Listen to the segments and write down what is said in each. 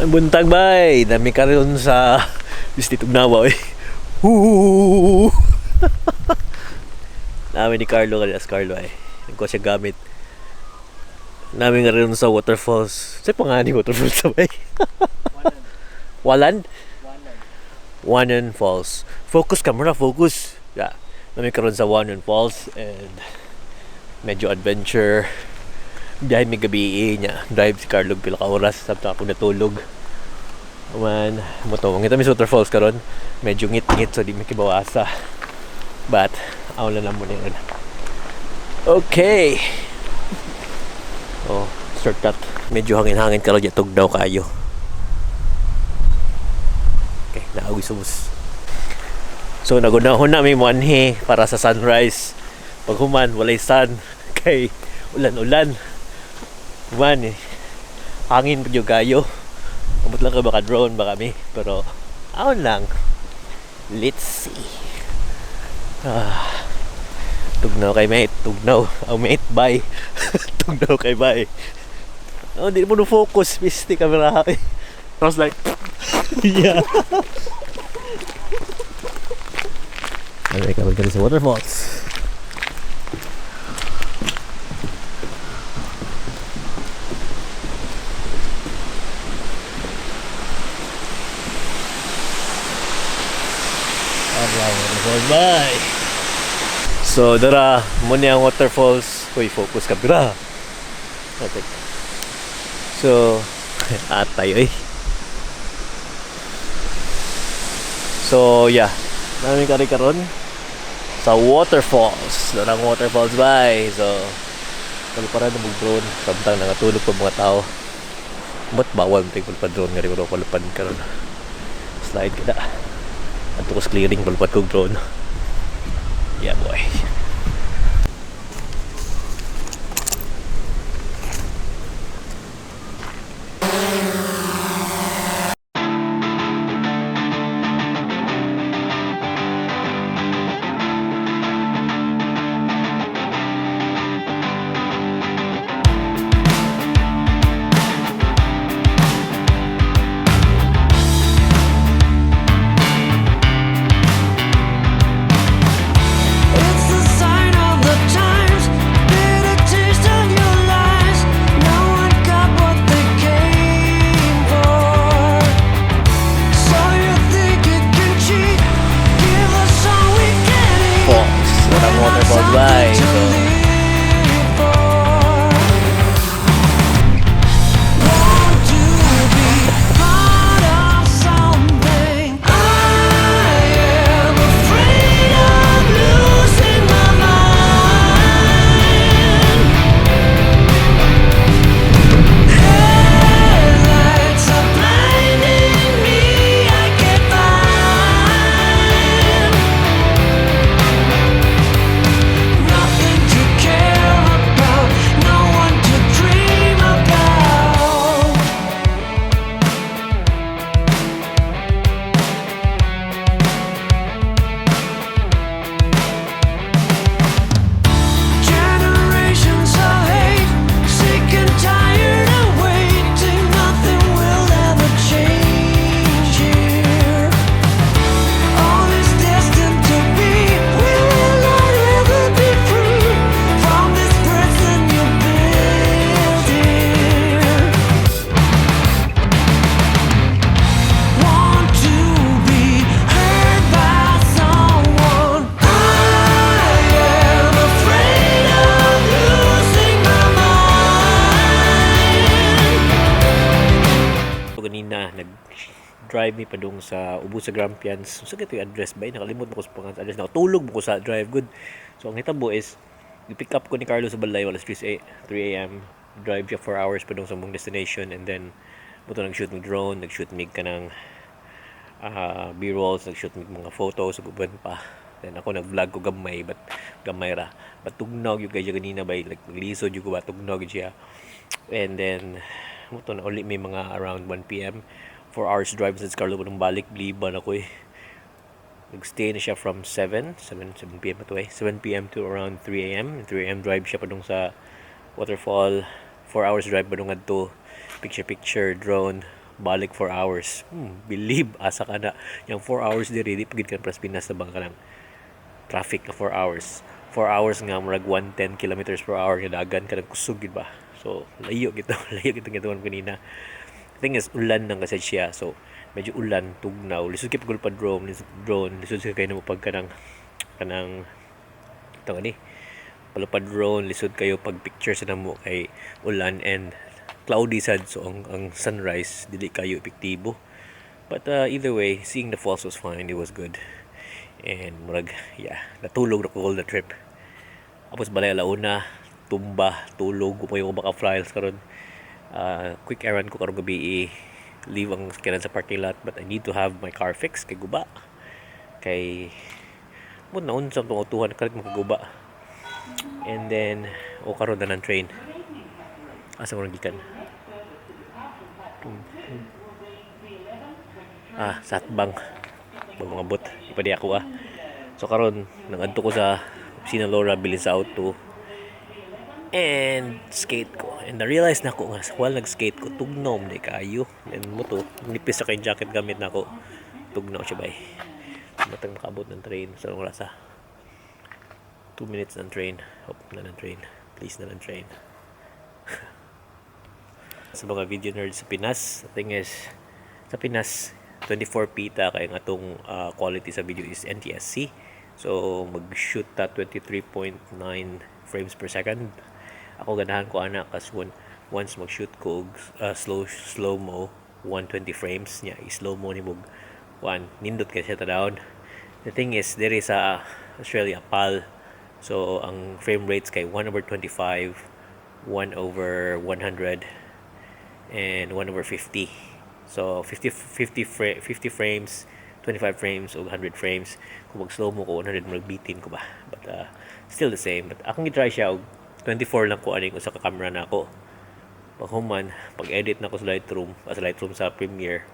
Buntag bay, dami karon sa Bisti Tugnawa eh. Hoo! Namin ni Carlo kanina si Carlo ay. Nagkuha siya gamit. Namin nga rin sa waterfalls. Sa pangani waterfalls sa bay. Walan? Wanan Falls. Focus camera, focus. Yeah. Namin karon sa Wanan Falls and medyo adventure. Biyahe may gabi eh, niya. Drive si Carlo pila ka oras sabta ako natulog. Man, mo to. Mangita mi sa waterfalls karon. Medyo ngit-ngit so di mi kibawasa. But aw na lang mo na yun. Okay. Oh, shortcut. Medyo hangin-hangin karon ya tugnaw kayo. Okay, naawis subos. So nagunahon na mi moanhi para sa sunrise. Pag human walay sun kay ulan-ulan. Human eh. Hangin pud kayo. Amot lang ka baka drone ba kami pero aon lang. Let's see. Ah, tugnaw kay mate, tugnaw. Oh mate, bye. Tugnaw kay bye. Oh, di mo no focus, misti camera. I was like, yeah. Alright, karon kami sa waterfalls. Alright, waterfalls, bye! So, dara, mo niya ang waterfalls. Uy, focus ka, bra! Atik. So, atay, eh. So, yeah. Namin kari karon sa waterfalls. Darang waterfalls, bye! So, kaluparan na mag-drone. Samtang nangatulog pa mga tao. Ba't bawal mo tayo drone nga rin ko kalupan karon. Slide ka na. Adto ko sa clearing, palupad kog drone. Yeah, boy. It's the sign of the times, bitter taste of your lies. No one got what they came for. So you think you can cheat? Give us all we can eat. Falls. Darang We're not waterfalls, bye. something to So, live for. Want to be part of something. I am afraid of losing my mind. Headlights are blinding me. I can't find nothing to care about, no one to dream about. Generations of hate, sick and tired of waiting. Nothing will ever change here. All is destined to be. We will not ever be free from this prison you built here. Want to be heard by someone. I am afraid of losing my mind. So, ganina, nag-drive mi padung sa ubos sa Grampians. So, sa yung address ba? Nakalimot mo ko sa pangalan sa address. Nakatulog mo ko sa drive. Good. So, ang hitabo is, i-pick up ko ni Carlo sa balay, alas 3 a.m. Drive siya 4 hours padung sa mong destination and then, buto nag-shoot mig drone, nag-shoot mig kanang B-rolls, nag-shoot mig mga photos, ug uban pa. Then ako nag-vlog ko gamay, but gamay ra. But tugnaw yung kay ganina ba, like maglisod yung ko ba, tugnaw gyud siya. And then, mo to na uli may mga around 1 p.m. 4 hours drive sa Carlo nung balik, bliban ako eh. Nagstay na siya from 7 p.m. to eh. 7 p.m. to around 3 a.m. 3 a.m. drive siya padung sa waterfall. 4 hours drive padung adto. Picture picture, drone. Balik 4 hours. Believe asa ka na. Yung 4 hours diri, di pa gid ka pras Pinas na bang kanang traffic na 4 hours. 4 hours nga murag 110 kilometers per hour nga dagan kanang kusog gid ba. So layo gito, layo gito gituan kanina. Thing is, ulan nang kasi siya. So medyo ulan, tugnaw. Lisod kay pagulpad drone, lisod drone, lisod kay mo pag kanang ito ni palupad drone, lisod kayo pag picture sa namo kay ulan and cloudy sad, so ang sunrise dili kayo epektibo. But either way, seeing the falls was fine. It was good and murag, yeah, natulog na ko all the trip. Tapos balay alauna, tumba, tulog ko yung baka files karon. Quick errand ko karong gabi, leave ang sakyanan sa parking lot, but I need to have my car fixed kay guba kay mo naon sa tong autuhan kalit makaguba. And then o karon na ng train, asa mo gikan? Ah, sa atbang bago mabot ipadi ako ah. So karon nangadto ko sa opisina Laura, bilin sa auto and skate ko, and na-realize na ako nga while nag-skate ko, tugnaw man kayo and mo to nipis sa kay jacket gamit na ako, tugnaw siya bay. Matang makaabot ng train sa oras 2 minutes ng train. Hope na ng train, please na ng train. Sa mga video nerds sa Pinas, the thing is, sa Pinas 24p ta kay nga atong quality sa video is NTSC, so mag-shoot ta 23.9 frames per second. Ako ganahan ko ana kas once mag-shoot ko og slow slow mo 120 frames niya, i-slow mo ni mo one, nindot kay siya down. The thing is, there is sa Australia PAL, so ang frame rates kay 1 over 25, 1 over 100 and 1 over 50. So 50 50 50 frames, 25 frames o 100 frames. Kung mag slow mo ko 100, magbitin ko ba, but still the same. But akong gi-try siya og 24 lang ko aning usa ka camera na ako. Pag human, pag edit na ko sa Lightroom, sa Premiere,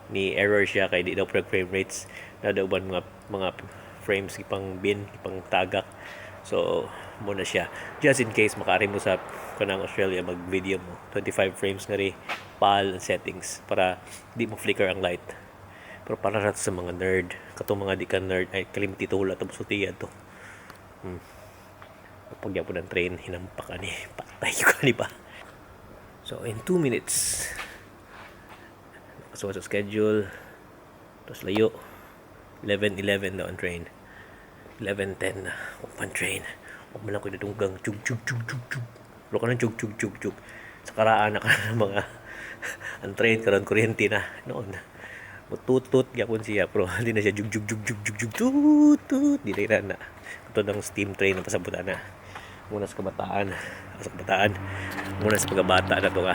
ni error siya kay di daw preg frame rates na daw uban mga frames ipang bin, ipang tagak. So mo na siya, just in case makaari mo sa kanang Australia, mag video mo, 25 frames nga ri PAL ang settings para di mo flicker ang light. Pero para ra to sa mga nerd. Katong mga di ka nerd ay kalimti to, wala to sultian to. Pag po ng train, hinampak ani, patay ko ni ba. So in 2 minutes nakasuot sa schedule. Tapos layo, 11:11 daw ang train, 11:10 na open train. Huwag mo lang ko nadunggang chug chug chug chug chug. Pero ka ng chug chug chug chug sa karaan na ka ng mga ang train karon kuryente na noon. Mututut gyapon siya pero hindi na siya jug jug jug jug jug jug tut tut, di na na ito ng steam train ang pasabutan na muna sa kabataan muna, sa pagkabata na to nga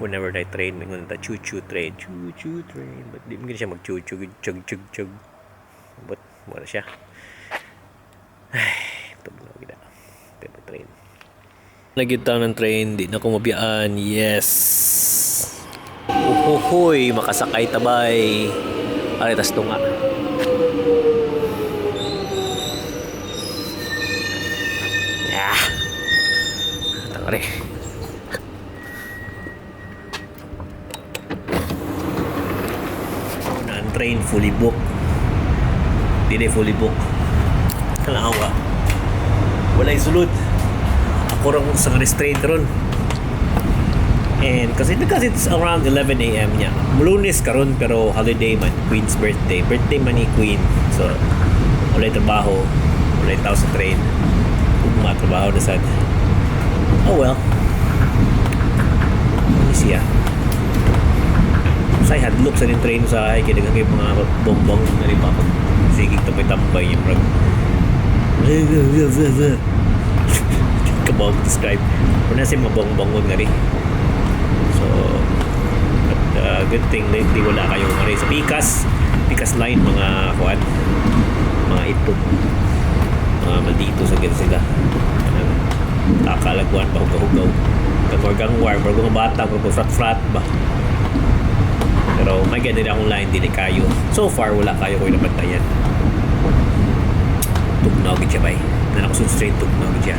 whenever na train mingon ta, "Choo choo train, choo choo train," but di mo siya mag choo choo chug chug chug, but muna siya. Ay, tugnaw gid pero train. Nagita ng train, di na ko mabiyaan. Yes. Uhuhoy, makasakay tabay. Ay, tas tunga. Ah. Tangre. Na ang train fully booked. Dili fully booked. Kalawa. Walay sulod. Ako rang sa restraint karon. And kasi because it's around 11 a.m. niya. Lunes karon pero holiday man, Queen's birthday. Birthday man ni Queen. So walay trabaho, walay tao sa train. Kung mga trabaho na sad. Oh well. Ano siya? Say hadlok sa din train sa ay kay daghan kay mga bongbong na rin pa pag sigig tambay-tambay yung murag kabaw describe. Una si mga bongbongon nga rin. So, but good thing lately wala kayo nga rin sa Pikas. Pikas line mga kuan. Mga ito. Mga maldito sa ganun sila. Kakalagwan pa hugaw-hugaw. Kagwar-gangwar, murag mga bata, murag frat-frat ba. Pero may ganun akong line, dili kayo. So far, wala kayo ko nabantayan. Tugnaw gid siya bay. Na ako straight tugnaw gid siya.